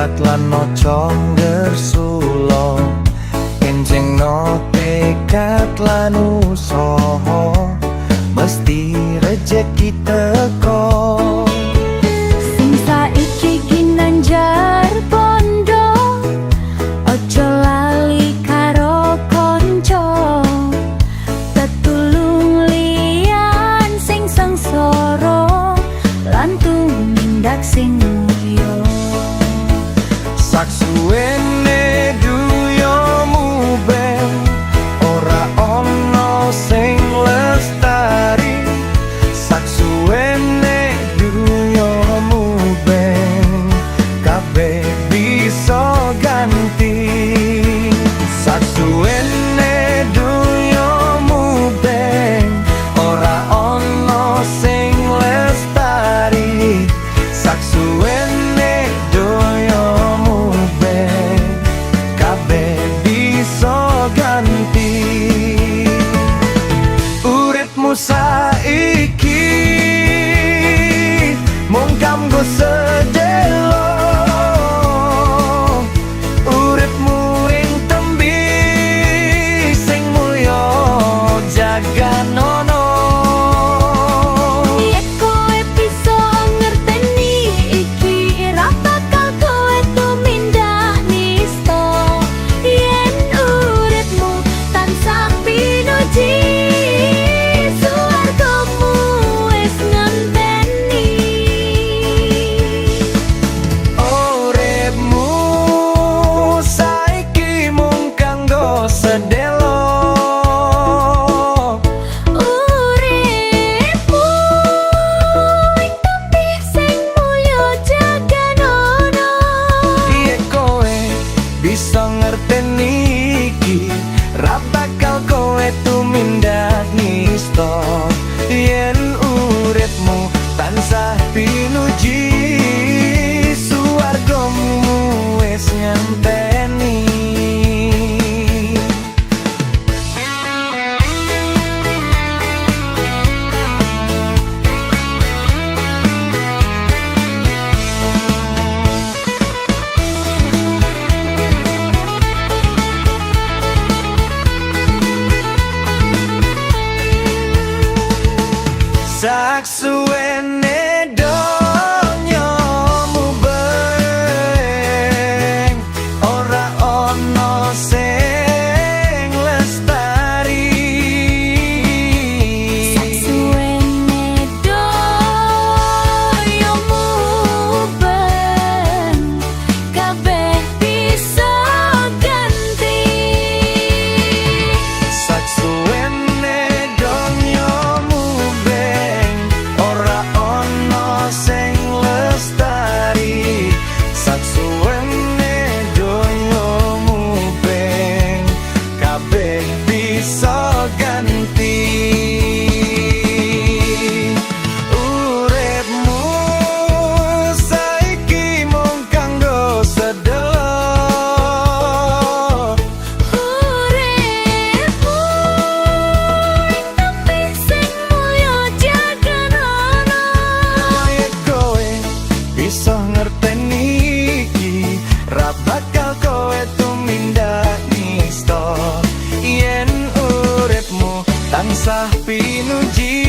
Tobat lan ojo ngersula, enjengno tekad lan usaha, mesti rejeki teko. Sing saiki ginanjar bondo, ojo lali karo konco. Tetulung liyan sing sengsara lan tumindak sing mulya. Saksuwene dunya mubeng, ora ono sing lestari. Saksuwene dunya mubeng, kabeh bisa ganti. Saksuwene dunya mubeng, ora ono sing lestari. Saksuwene dunya mubeng, kabeh bisa ganti. Uripmu saiki mung kanggo sedelo, uripmu ing tembi sing mulya jaganono. Yen kowe bisa ngerteni iki, ra bakal kowe tumindak nista. Yen uripmu tansah pinuji, suwargamu wis ngenteni. Uripmu saiki mung kanggo sedelo, Uripmu ing tembi sing mulya jaganono. Yen kowe bisa ngerteni iki, ra bakal kowe tumindak nista. Yen uripmu tansah pinuji, suwargamu wis ngenteni. Saksuwene donya mubeng, ora ono sing lestari. Saksuwene donya mubeng, kabeh bisa ganti. Saksuwene donya mubeng, ora ono sing lestari. Saksuwene donya mubeng, kabeh bisa ganti. Uripmu saiki mung kanggo sedelo, Uripmu ing tembi sing mulya jaganono. Yen kowe bisa ngerteni iki, ra bakal kowe tumindak nista. Yen uripmu tansah pinuji.